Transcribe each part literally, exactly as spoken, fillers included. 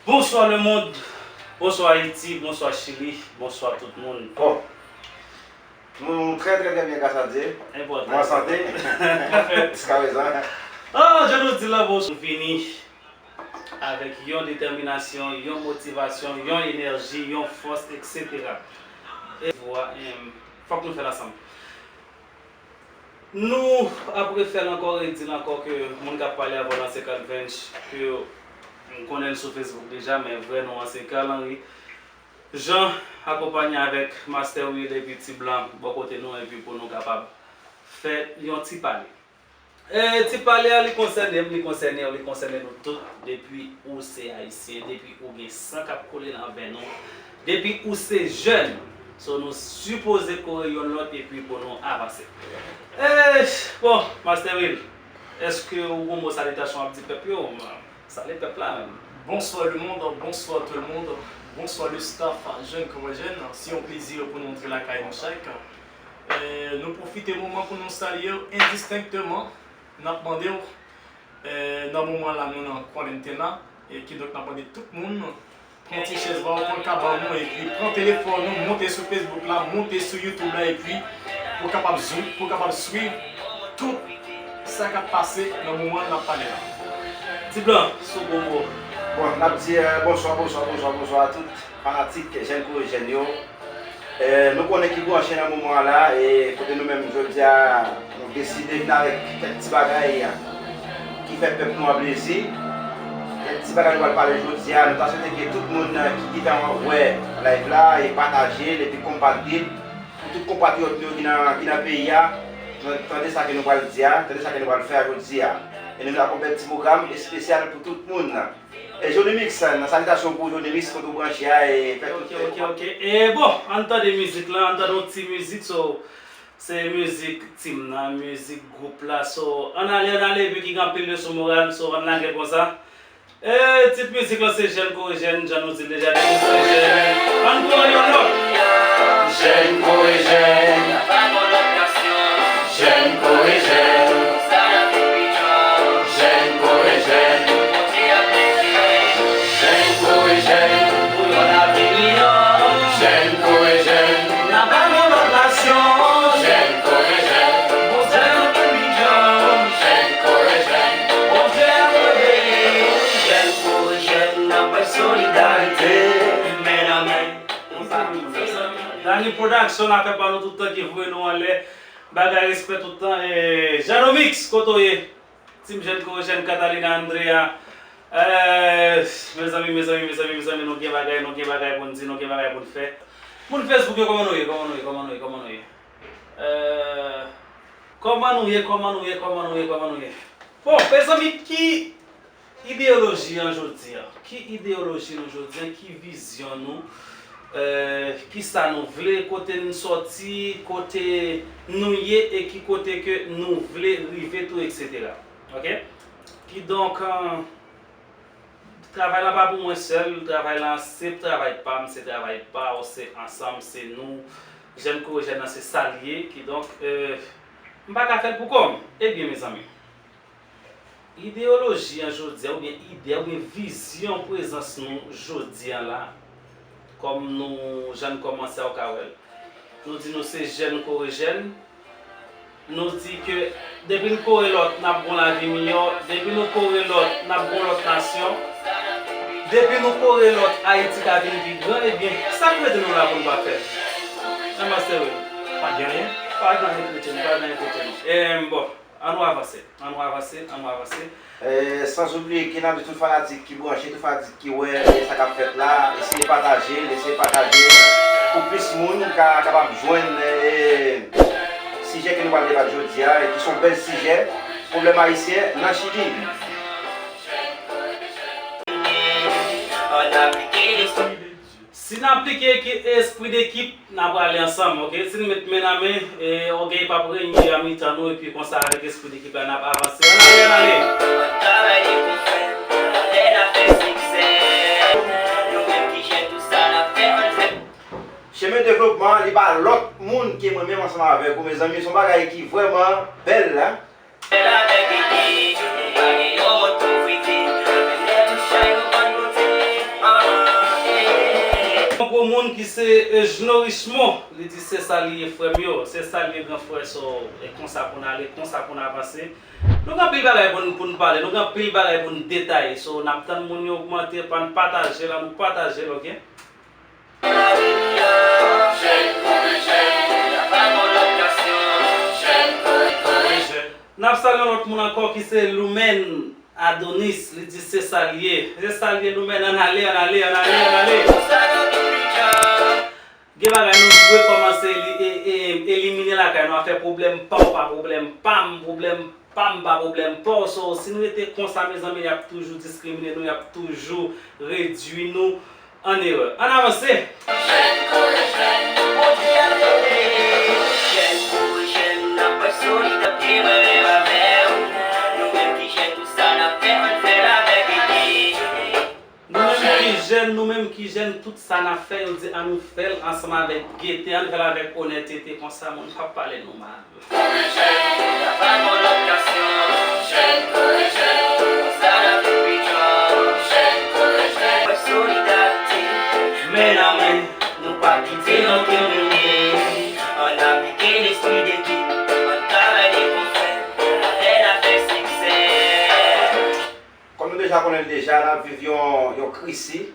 Bonsoir le monde, bonsoir Haïti, bonsoir Chili, bonsoir tout moun. Bon. Nou très très très bien grâce à Dieu. Enpòtan. Nou an sante. Jiska prezan. Ah, jan nou di la, bon, nou vini avèk yon detèminasyon, yon motivasyon, yon enèji, yon fòs, et cetera. E vwa, em, fòk nou fè l ansanm. Nou ap refè l ankò, redi l ankò ke moun k ap pale avè w lan se Calvench, ke m konnen l sou Facebook deja, men vrè non an se Carl Henry Jean, akonpanye avèk Master Will epi Ti Blan bò kote nou, epi pou nou kapab fè yon ti pale. E, ti pale a, li konsène m, li konsène w, li konsène nou tout, depi ou se ayisyen, depi ou gen san k ap koule nan venn ou, depi ou se jèn, so nou sipoze kore youn lòt epi pou nou avanse. E, bon, Master Will, èske ou gon mo salitasyon w ap di pèp yo? M salye pèp la menm. Bonsoir le monde, bonsoir tout le monde, bonsoir le staff Jèn Kore Jèn. Se yon plezi pou nou antre lakay nou chak. E, nou pwofite moman pou nou salye w endistenkteman. N ap mande w, e, nan moman la nou nan quarantena, e kidonk n ap mande tout moun pran ti chèz ba w, pran kabann ou, epi pran telefòn ou, monte sou Facebook la, monte sou YouTube la, epi pou kapab swiv, pou kapab swiv tout sa k ap pase nan moman n ap pale la. Ti Blan, sou bon mo. Bon, n ap di, e, bonswa, bonswa, bonswa, bonswa a tout fanatik Jèn Kore Jèn yo. E, nou konnen ki branche nan moman an la, e kote nou menm jodi a, nou deside vin avèk kèk ti bagay ki fè pèp nou an plezi. Kèk ti bagay nou pral pale jodi a, nou ta swete ke tout moun ki gentan wè live la, e pataje l, epi konpati l, pou tout konpatriyòt nou yo ki nan, ki nan peyi a, tande sa ke nou pral di a, tande sa ke nou pral fè a jodi a. E nou vin ak yon bèl ti pwogram espesyal pou tout moun. E Jonimix, nan salitasyon pou Jonimix kote w branche a e fè tout. Ok, ok, ok. E bon, ann tande mizik la, ann tande yon ti mizik, so, se mizik tim nan, mizik gwoup la, so, ann ale, ann ale, epi ki gen anpil leson moral, so, ann lage l konsa. E tit mizik lan se Jèn Kore Jèn, jan nou di l deja, depi se jèn, ann kore youn lòt. Jèn Kore Jèn, Jèn Kore Jèn. Jèn Kore Jèn. Jèn Kore Jèn. Pou yon lavni miyò. Jèn Kore Jèn. N ap ba nou lòt nasyon. Jèn Kore Jèn. Bondye nou pi pidjan. Jèn Kore Jèn. Bondye ap reveye. Jèn Kore Jèn, n ap bay solidarite. Men nan men. Dany Production, afè pa nou tout tan ki voye nou anlè. Bagay respè tout tan. E, Jean Domix, kote w ye? Team Jèn Kore Jèn, Catalina Andrea. Eh, mezanmi, mezanmi, mezanmi, mezanmi, nou gen bagay, nou gen bagay pou n di, nou gen bagay pou n fè. Moun Facebook yo, kòman nou ye, kòman nou ye, kòman nou ye, kòman nou ye? Eh, kòman nou ye, kòman nou ye, kòman nou ye, kòman nou ye? Bon, mezanmi, ki ideyoloji an jodi a? Ki ideyoloji nou jodi a? Ki vizyon nou? Eh, kisa nou vle, kote n sòti, kote nou ye e ki kote ke nou vle rive tou, et cetera. Ok? Kidonk, eh, travay la pa pou mwen sèl, travay la se travay pa m, se travay pa w, se ansanm, se nou, Jèn Kore Jèn nan, se sa l ye. Kidonk, eh, m pa ka fè l pou kò m. Ebyen, mezanmi, ideyoloji an jodi a, oubyen ide, oubyen vizyon prezans nou jodi a la, kòm nou, jan n kòmanse a, w ka wè l. Nou di nou se Jèn Kore Jèn. Nou di ke depi n kore lòt, n ap gon lavi miyò. Depi nou kore lòt, n ap gon lòt nasyon. Depi nou kore lòt, Ayiti ka vin pi gran. Ebyen, sa k rete nou la pou n pa fè? Nan Master Will. Pa gen anyen. Pa gen anyen k rete nou, pa gen anyen k rete nou. Em, bon. An nou avanse, an nou avanse, an nou avanse. Eh, sanzoubliye ke n ap di tout fanatik ki branche, tout fanatik ki wè sa k ap fèt la, eseye pataje l, eseye pataje l pou plis moun ka kapab jwenn, eh, sijè ke nou pral debat jodi a, e ki se yon bèl sijè, pwoblèm ayisyen nan Chili. Si n aplike eki- espri dekip, n a prale ansanm, ok? Si n met men nan men, e, ògèy p ap renye a mitan nou, epi konsa, avèk espri dekip la, n ap avanse. Ann ale, ann ale! Chemen devlopman an, li pa lòt moun ke mwen menm ansanm avèk ou, mezanmi. Se yon bagay ki vrèman bèl la. Fèt avèk ekip, nou pa gen yon mòd pou fete. Lè tou chay nou konn monte, Yon gwo moun ki se Ejno Richemond, li di se sa li ye frè m yo, se sa li ye gran frè, so e konsa pou n ale, konsa pou n avanse. Nou gen anpil bagay pou n, pou n pale, nou gen anpil bagay pou n detaye, so n ap tann moun yo ogmante, pa n pataje l, annou pataje l, oke? N ap salye yon lòt moun ankò ki se Loumen Adonis, li di se sa l ye. Se sa l ye, Loumen, ann ale, ann ale, ann ale, ann ale. Gen bagay nou dwe kòmanse eli- e- e- elimine lakay nou, afè pwoblèm pa w pa pwoblèm pa m, pwoblèm pa m pa pwoblèm pa w. So, si n rete konsa, mezanmi, y ap toujou diskrimine nou, y ap toujou redui nou an erè. Ann avanse! Jèn kore jèn, Bondye a tande. Jèn kore jèn, n ap pran solidarite, mwen menm avè w. Nou menm ki jèn, tout sa n ap fè, ann fè l avèk ede. Nou menm ki jèn, nou menm ki jèn, tout sa n ap fè, yo di annou fè l ansanm avèk gete, ann fè l avèk onètete, konsa moun p ap pale nou mal. Kore jèn, pa gon lòt nasyon. Jèn kore jèn, konsa n ap viv pi djòl. Jèn kore jèn, fòs solidarite, men nan men, nou pa kite ankenn rete. Ann aplike lespri dekip, ann travay de konfè, afè n a fè siksè. Kòm nou deja konnen l deja, n ap viv yon, yon krisi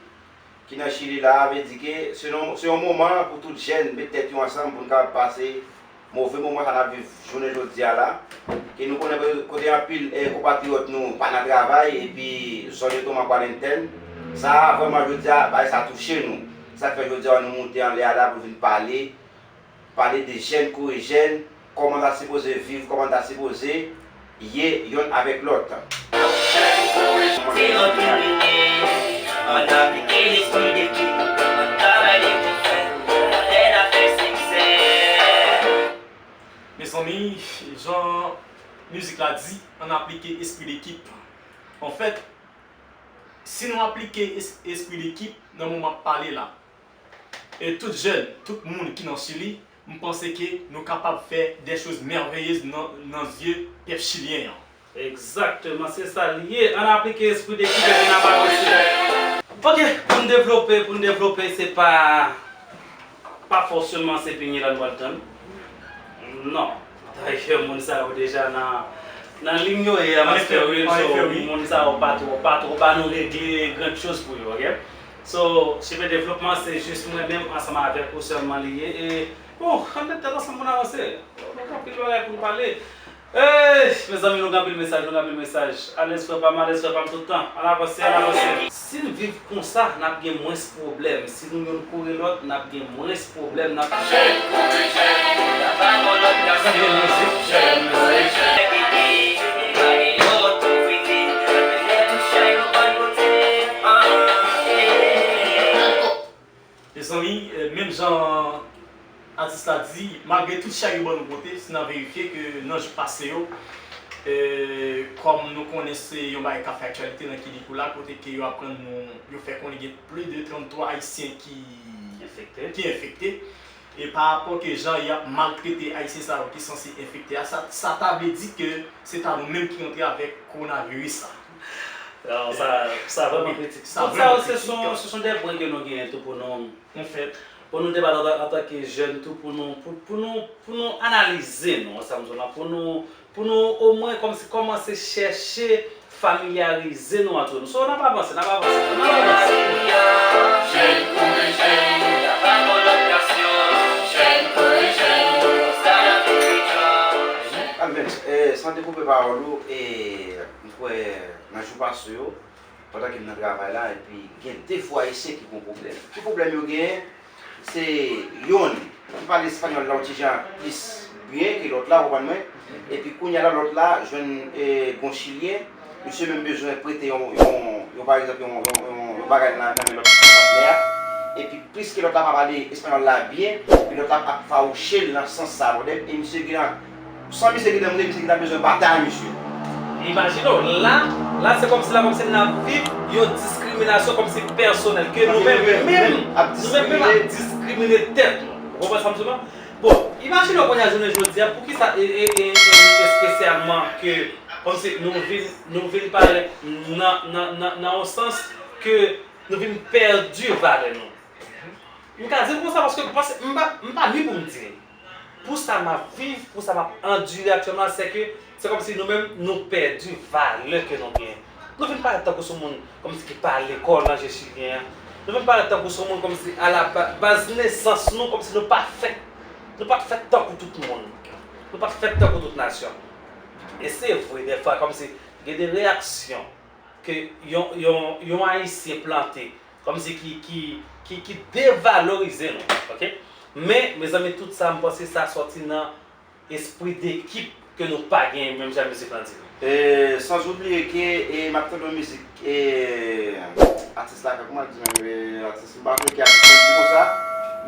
ki nan Chili la, vle di ke se yon, se yon moman pou tout jèn met tèt yo ansanm pou n kapab pase move moman sa n ap viv jounen jodi a la. Ke nou konnen kote, kote anpil, eh, konpatriyòt nou pa nan travay epi zòn yo tonbe an kwarantèn. Sa a, vrèman, jodi a, bagay sa touche nou. Sa k fè jodi a nou moute anlè a la pou vin pale pale de jèn kore jèn, kòman n ta sipoze viv, kòman n ta sipoze ye yonn avèk lòt. Mezanmi, jan mizik la di, ann aplike espri dekip. Anfèt, si nou aplike es- espri dekip nan moman n ap pale la, e tout jèn, tout moun ki nan Chili, m panse ke nou kapab fè des choses merveilleuses nan, nan zye pèp chilyen an. Egzakteman, se sa l ye. Ann aplike espri dekip epi n ap avanse. Oke, pou n devlope, pou n devlope, se pa, pa fòseman se pinye la n pral tann. Non. Dayè, moun sa yo deja nan, nan liy yo ye a, Master Will, so, moun sa yo pa twò, pa twò ba nou regle grann choz pou yo, oke? So, Chemen Devlopman, se jis mwen menm ansanm avèk ou sèlman li ye. E, oh, ann met tèt ansanm pou n avanse. Nou gen anpil bagay pou n pale. Ey, mezanmi, nou gen anpil mesaj, nou gen anpil mesaj. Alèz frè pa m, alèz frè pa m tout tan. Ann avanse, ann avanse. Si n viv konsa, n ap gen mwens pwoblèm. Si nou youn kore lòt, n ap gen mwens pwoblèm, n ap. Jèn kore jèn, pa gon lòt nasyon. Jèn, jèn, jèn. Mezanmi, eh, menm jan atis la di, malgre tout chay yo ban nou pote, si n a verifye ke nan jou pase yo, eh, kòm nou konnen se yon bagay k ap fè aktyalite nan Kilikou la, kote ke yo aprann nou, yo fè konnen gen plis de tranntwa Ayisyen ki enfekte. Ki enfekte. E pa rapò ke jan y ap maltrete Ayisyen sa yo ki sanse enfekte a, sa, sa ta vle di ke se ta nou menm ki rantre avèk kowonaviris sa. Non, sa, sa vrèman kritik. Sa vrèman kritik. Donk, sa yo, se son, se son de pwen ke nou genyen tou pou nou, pou nou deba antan, antanke jèn tou, pou nou, pou, pou nou, pou nou analize nou, sa m di w la, pou nou, pou nou omwen kòmsi kòmanse chèche familyarize nou ant nou. So, n ap avanse, n ap avanse, n ap avanse. Jèn kore jèn, pa gon lòt nasyon. Jèn kore jèn, sa n ap viv pi djòl. Alvens, eh, san dekoupe pawòl ou, eh, m kwè nan jou pase yo, pandan ke m nan travay la, epi gen de fwa Ayisyen ki gon pwoblèm. Ki pwoblèm yo genyen? Se yonn ki pale espanyòl la yon ti jan plis byen ke lòt la, ou konprann mwen? Epi kounye a la, lòt la jwenn, eh, gon chilyen, misye menm bezwen prete yon, yon, yon, pa egzanp, yon, yon, yon, yon bagay nan, nan men lòt patnè a. Epi pliske lòt la pa pale espanyòl la byen, epi lòt la ap fawouche l nan sans sa, ou konprann? E misye gentan San misye gentan montre, misye gentan bezwen batay, mesye. Imajine w, la, la se kòmsi la, kòmsi n ap viv yon diskriminasyon kòmsi pèsonèl, ke nou menm menm, nou menm menm ap diskrimine tèt nou. Ou konprann sa m di w la? Bon, imajine w kounye a jounen jodi a, poukisa e, e, e, e, espesyalman ke kòmsi nou vin, nou vin parèt nan, nan, nan, nan yon sans ke nou vin pèdi valè nou. M ka di l konsa paske, paske m pa, m pa ni pou m di l. Pou sa m ap viv, pou sa m ap andire aktyèlman, se ke se kòmsi nou menm, nou pèdi valè ke nou genyen. Nou vin parèt tankou se yon moun kòmsi ki pa lekòl nan je chilyen an. Nou vin parèt tankou se yon moun kòmsi a la ba-, baz nesans nou, kòmsi nou pa fèt, nou pa t fèt tankou tout moun. Nou pa t fèt tankou tout nasyon. E se vre, dèfwa, kòmsi gen de reyaksyon ke yon, yon, yon Ayisyen plante, kòmsi ki, ki, ki, ki devalorize nou, oke? Men, mezanmi, tout sa, m panse sa sòti nan espri dekip ke nou pa genyen, menm jan mizik lan di nou. E, sans oublier ke, e, m ap tande yon mizik, e, atis la, kòman l di menm, e, atis, m pa konn ki atis, li di konsa,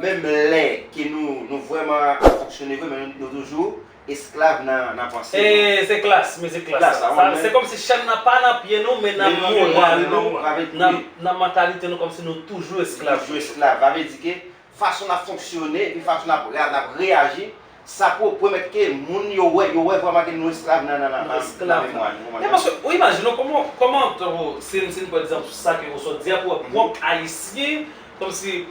menm lè ke nou, nou vrèman ap fonksyone vre, men nou, nou toujou esklav nan, nan panse nou. E, se klas, mizik klas. Klas la, sa, men se kòmsi chèn nan pa nan pye nou, men nan moral nou, nan, nan mantalite nou, kòmsi nou toujou esklav. Toujou esklav. Sa vle di ke fason n ap fonksyone, epi fason n ap re-, n ap reyaji, sa pou pèmèt ke moun yo wè, yo wè vrèman ke nou esklav nan, nan, nan, nan, nan memwa nou. E paske, ou imajine w kòman, kòman, tankou, si, si n pran egzanp sou sa ke ou sot di a, pou wè pwòp Ayisyen, kòmsi,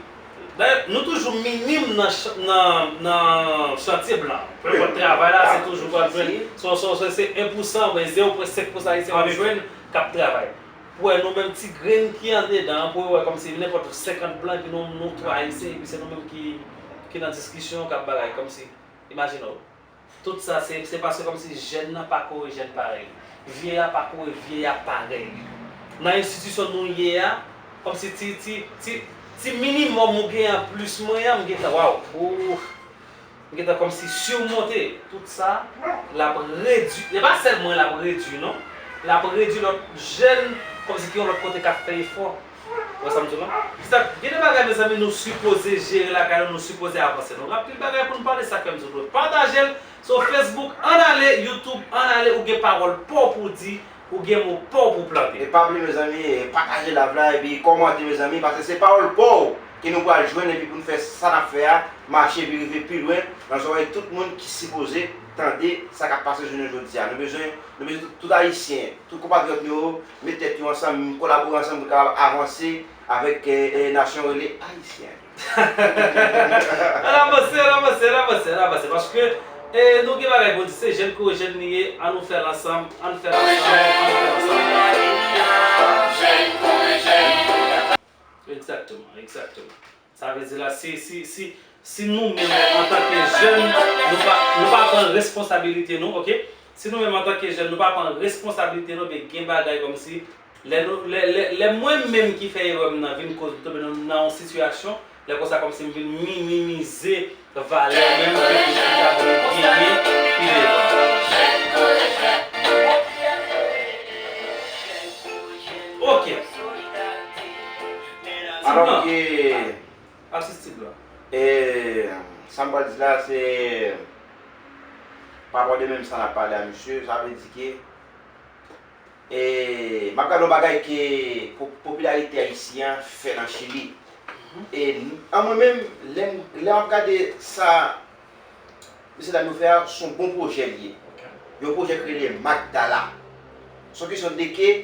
dayè, nou toujou minim nan ch-, nan, nan chantye blan. Pou nenpòt travay la, se toujou pral jwenn, se, se, se, se en pou san, oubyen zewo pwen senk pou san Ayisyen w ap jwenn k ap travay. Pou wè nou menm ti grenn ki andedan an, pou yo wè kòmsi nenpòt senkant blan, epi nou, nou twa Ayisyen, epi se nou menm ki, ki nan diskisyon, k ap bagay, kòmsi, imajine w. Tout sa, se, se paske kòmsi jèn nan pa kore jèn parèy li. Vye a pa kore vye a parèy li. Nan enstitisyon nou ye a, kòmsi ti, ti, ti, ti minimòm ou genyen an plis mwen an, m gentan, waw, ouf. M gentan kòmsi simonte tout sa, l ap redui, e pa sèl mwen l ap redui non, l ap redui lòt jèn kòmsi ki yon lòt kote k ap fè efò. Ou wè sa m di w lan? Sa, gen de bagay, mezanmi, nou sipoze jere lakay nou, nou sipoze avanse. Nou gen anpil bagay pou n pale, sa k fè m di w dwe pataje l sou Facebook, ann ale, YouTube, ann ale, ou gen pawòl pa w pou w di, ou gen mo pa w pou w plante. E pa bliye, mezanmi, pataje live la, epi kòmante, mezanmi, paske se pawòl pa w ke nou pral jwenn, epi pou n fè sa n ap fè a mache, epi rive pi lwen nan zòrèy tout moun ki sipoze tande sa k ap pase jounen jodi a. Nou bezwen, nou bezwen tout, tout Ayisyen, tout konpatriyòt nou yo, met tèt yo ansanm, kolabore ansanm pou n kapab avanse avèk, eh, eh, nasyon rele Ayisyen. Ann avanse, ann avanse, ann avanse, ann avanse. Paske, eh, nou gen bagay pou di, se jèn kore jèn li ye, ann nou fè l ansanm, ann fè l ansanm, ann nou fè l ansanm. Egzakteman, egzakteman. Sa vle di la, si, si, si, si nou menm, antanke jèn, nou pa, nou pa pran responsabilite nou, oke? Si nou menm, antanke jèn, nou pa pran responsabilite nou, ben, gen bagay kòmsi, lè nou, lè, lè, lè mwen menm ki fè erè m nan vin koz m tonbe nan, nan yon sitiyasyon, lè konsa kòmsi m vin minimize valè menm ke m ta vle genyen pi devan. Oke. Alò ke, atis Ti Blan, e, sa m pral di la, se pa rapò de menm sa n ap pale a misye, sa vle di ke, e, m ap gade yon bagay ke po-, popilarite ayisyen an fè nan Chili. E, an mwen menm, lè m, lè m ap gade sa mesye dam yo fè a, se yon bon pwojè li ye. Yon pwojè ki rele Magdala. Se yon kesyon de ke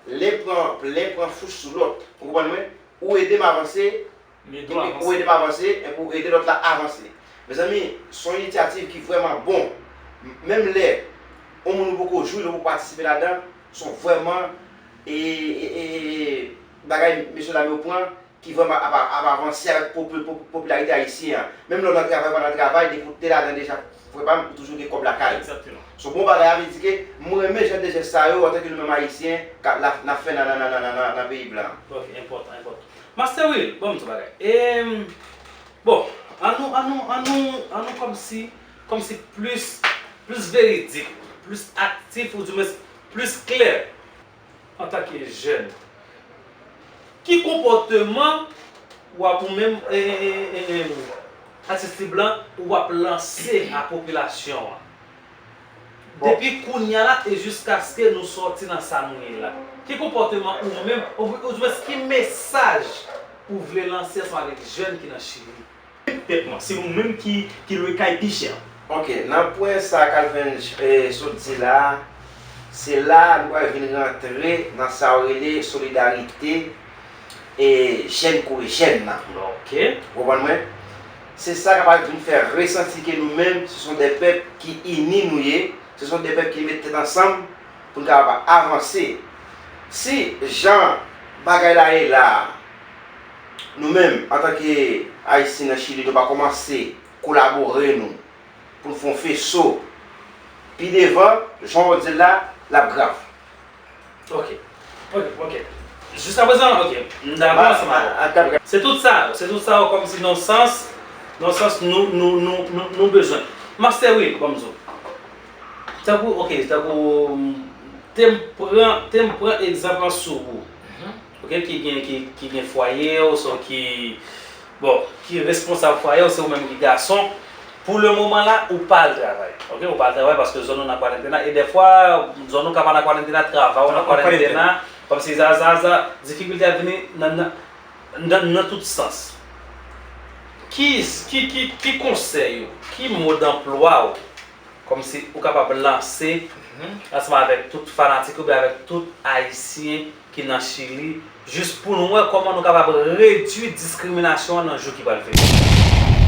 len pran, len pran fouch sou lòt. Ou konprann mwen? Ou ede m avanse, epi ou ede m avanse, epi ou ede lòt la avanse. Mezanmi, se yon inisyativ ki vrèman bon. M-, menm lè yon moun ou poko jwi l, ou poko patisipe ladan, se yon vrèman, e, e, e, e, bagay mesye dam yo pran, ki vrèman ap, ap avanse avèk popi-, popi-, popilarite ayisyen an. Menm lè w nan travay, w pa nan travay, depi w te ladan deja, frè pa m, ou toujou gen kòb lakay. Egzakteman. Se yon bon bagay, sa vle di ke m renmen jan de jès sa yo, antanke nou menm ayisyen, ka, la, n ap fè nan, nan, nan peyi blan. Ok, enpòtan, enpòtan. Master Will, ban m di w bagay. E, bon, an nou, an nou, an nou, an nou kòmsi, kòmsi plis, plis veridik, plis aktif, oudimwens plis klè. Antanke jèn, ki konpòteman w ap, ou menm, e, e, e, e, atis Ti Blan, ou ap lanse a popilasyon an? Bon. Depi kounye a la e jiskaske nou sòti nan sa nou ye la. Ki konpòteman ou menm, ou, oudimwens ki mesaj ou vle lanse ansanm avèk jèn ki nan Chili? Pèp mwen, se nou menm ki, ki lwe kay pi chè. Ok, nan pwen sa Calvin, eh, sot di la, se la nou pral vin rantre nan sa yo rele solidarite, e jèn kore jèn nan. Ok. Ou konprann mwen? Se sa k ap vin fè resanti ke nou menm, se son de pèp ki ini nou ye, se son de pèp ki met tèt ansanm pou n kapab avanse. Si jan bagay la ye la, nou menm, antanke Ayisyen nan Chili, nou pa kòmanse kolabore nou pou n fè yon feso pi devan, jan w di l la, l ap grav. Ok. Ok, ok. Jiskaprezan, ok. M dakò ansanm avè w. Se tout sa, se tout sa kòmsi nan sans, nan sans nou, nou, nou, nou, nou bezwen. Master Will, ban m di w. Tankou, ok, tankou, te m pran, te m pran egzanp lan sou ou. Ok, ki gen, ki, ki gen fwaye, ou swa ki, bon, ki responsab fwaye, ou se ou menm ki gason. Pou le moman la, ou pa al travay. Ok, ou pa al travay paske zòn ou nan kwarantena. E dèfwa, zòn ou ka pa nan kwarantena, travay ou nan kwarantena. Kòmsi sa, sa, sa, difikilte ap vini nan, nan, nan, nan tout sans. Ki, ki, ki, ki konsèy ou, ki mo danplwa ou, kòmsi ou kapab lanse ansanm avèk tout fanatik ou, oubyen avèk tout Ayisyen ki nan Chili, jis pou nou wè kòman nou kapab redui diskriminasyon an nan jou ki pral vini.